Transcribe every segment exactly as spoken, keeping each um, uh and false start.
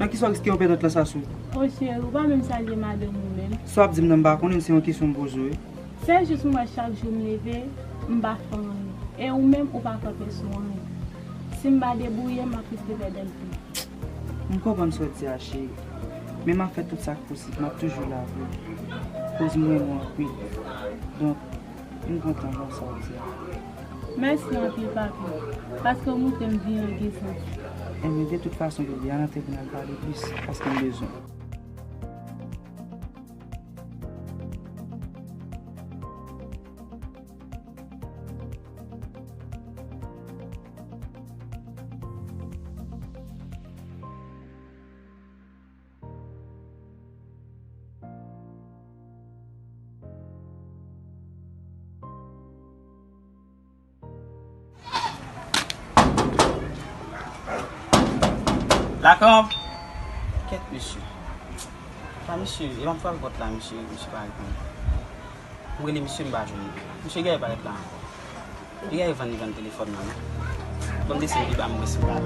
Nan kisa w riske yon pèdant lan, Sasou? O cheri, ou pa menm salye madanm ou menm. Sa w ap di m nan, m pa konnen, se yon kesyon m poze w, wi. Se jis mwen, chak jou m leve, m pa fè anyen. E ou menm, ou pa kanpe sou anyen. Si m pa debouye, m ap riske pèdant tou. M konprann sa w di a, cheri. Men m ap fè tout sa k posib, m ap toujou la pou ou. Koz m renmen w anpil. Donk, m kontan wè sa w di a. Mèsi anpil, papi, paske w montre m vi an gen sans. Enben, de tout fason, bebe, al nan tribinal pale plis, paske m bezwen w. Lakanp! Kèt, mesye. Pa, mesye, e m ap frape pòt la, mesye, mesye pa reponn. M rele misye, m pa jwenn li. Misye genlè pa ret la ankò. Li genlè vann, li vann telefòn nan, non. Ban m desann pi ba, m wè si m pa.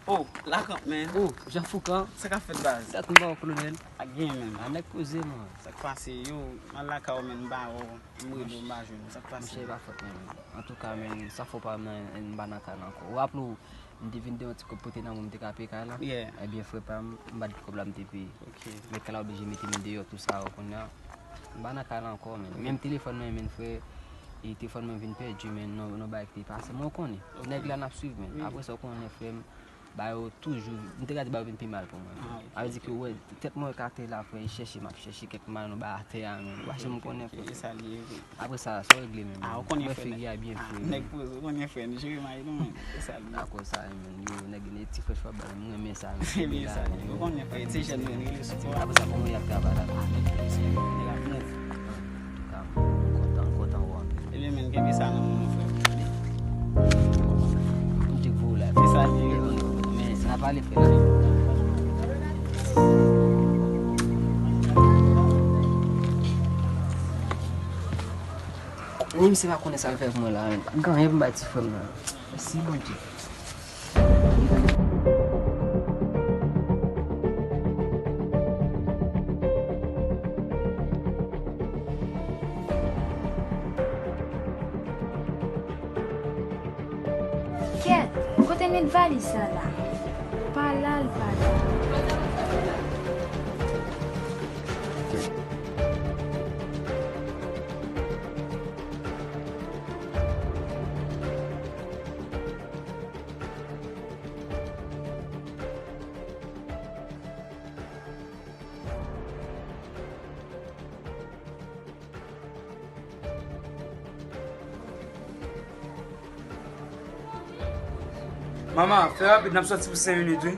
Oh, Lakanp, man. Oh, Jean Foucan. Sa k ap fèt, baz? Dat m pa wè w, kolonèl. Ak gen, man. A, nèg poze, man. Sa k pase, yo? M al lakay ou, man, m pa wè w. M rele w, m pa jwenn ou. Sa k pase? Monchè, e pa fòt mwen, man. Antouka, man, sa fè w pa wè m nan, m pa nan kay la ankò. Ou raple w, m te vin de yon ti kòb pote nan men w, m te ka peye kay la? Yeah. Ebyen, frè pa m, m pa t gen kòb la, m te peye. Ok. Men kay la oblije mete m deyò, tou sa, ou konnen. M pa nan kay la ankò, man. Ok. Menm telefòn mwen, man, frè, e telefòn mwen vin pèdi, man, nan, nan bagay ki te pase. Mwen, ou konnen. Ok. Nèg la n ap swiv, man. Wi. Apre sa, ou konnen, frè m, ba yo toujou, m te ka di ba yo vin pi mal pou mwen. Ah, ok, ok. Sa vle di ke, wè, tèt mwen ka te la, frè, e chèche, m ap chèche kèk mal nan ba atè a, man. Ou pa janm konnen, frè. Ok, ok, ok. E sa l ye, vre. Apre sa, sa w regle menm? Ah, ou konnen, frè. Mwen figi a byen fre. Ah, nèg poze, ou konnen, frè, nou jere mayi nou, man. E sa l ye. Dakò, sa, man. Yo, nèg gen ti frèch pa bay, mwen renmen sa, man. Kenbe la, man. Ou konnen, frè, ti jèn, man, rele sou kò a. Apre sa, kòman y ap travay la? Ah, nèg poze, nèg ap move. Antouka, m kontan, m kontan wè w. Ebyen, man, kenbe sa nan men w, frè. M te voye w la. Se sa l ye. Men, n a pale, frè. Menm si pa konnen sa l fè pou mwen la, men pa gen anyen pou m bay ti frè m nan. Mèsi, Bondye. Kèt, kote met valiz sa la? Pa la l pa la. Manman, fè rapid, n ap sòti pou senk minit, wi.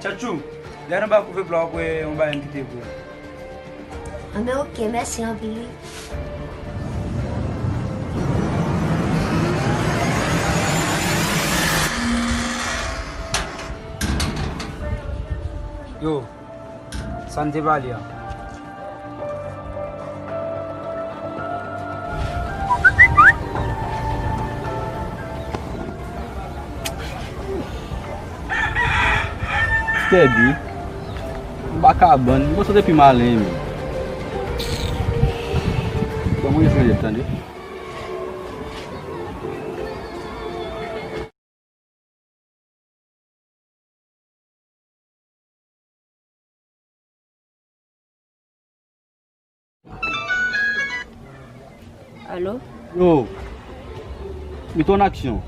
Tchatchou, gade anba kouvèp la, w ap wè yon bagay m kite pou ou. Anben, oke, mèsi anpil, wi. Yo, sa n te pale a. Tèbi, m pa ka bann, m konn sot epi malen, men. Bon, mwen jwenn tande. Alo? Yo, met an aksyon.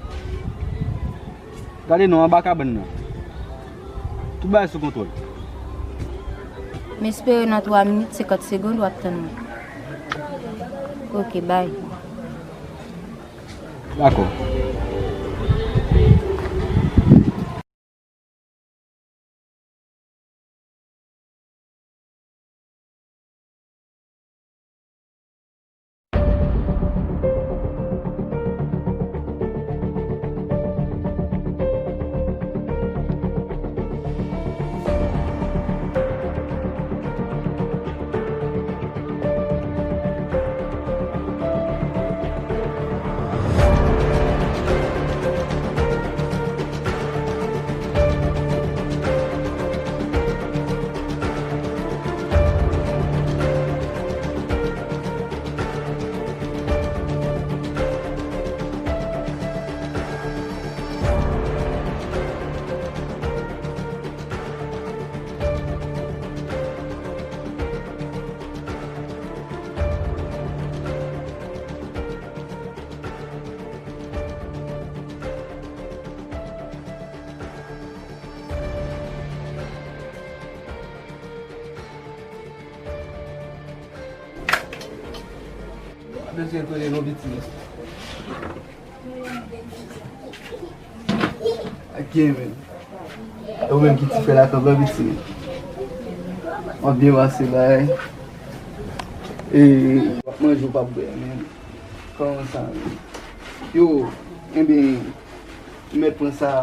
Gade non, anba kabann nan. Tout bagay sou kontwòl. M espere nan twa minit senkant segonn w ap tann mwen. Oke, bay. Dakò. Bezwen konnen non piti. Ok, men. E ou menm ki ti frè Lakanp lan, piti? W ap byen pase la, wi. E w ap manje, w p ap bwè, men. Kòman sa, men? Yo, enben, m mèt pran sa,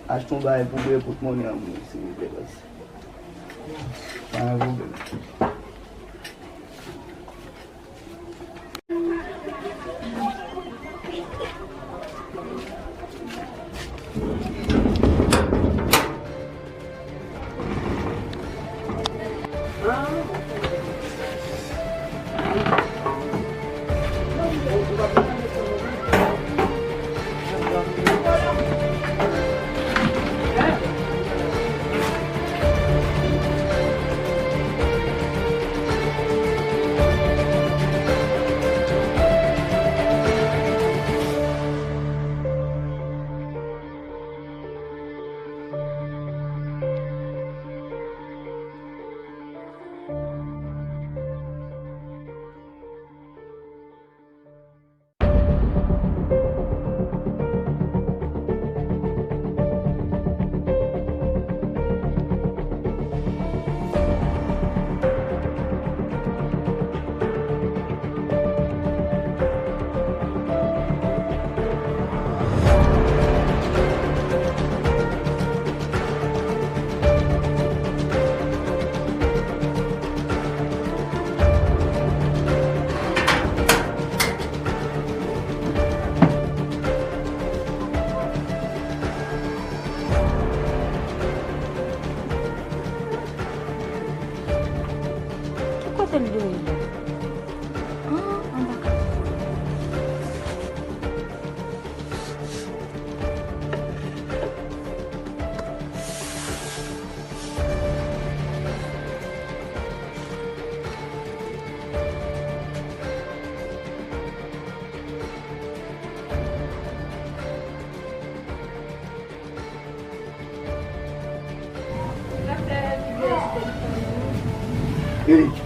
achte yon bagay pou bwè, pòtmonnen an, mwen, silvouplè, baz. Pa gen pwoblèm. Ki kote l dwe ye la? Ah, anba kafou. Hey,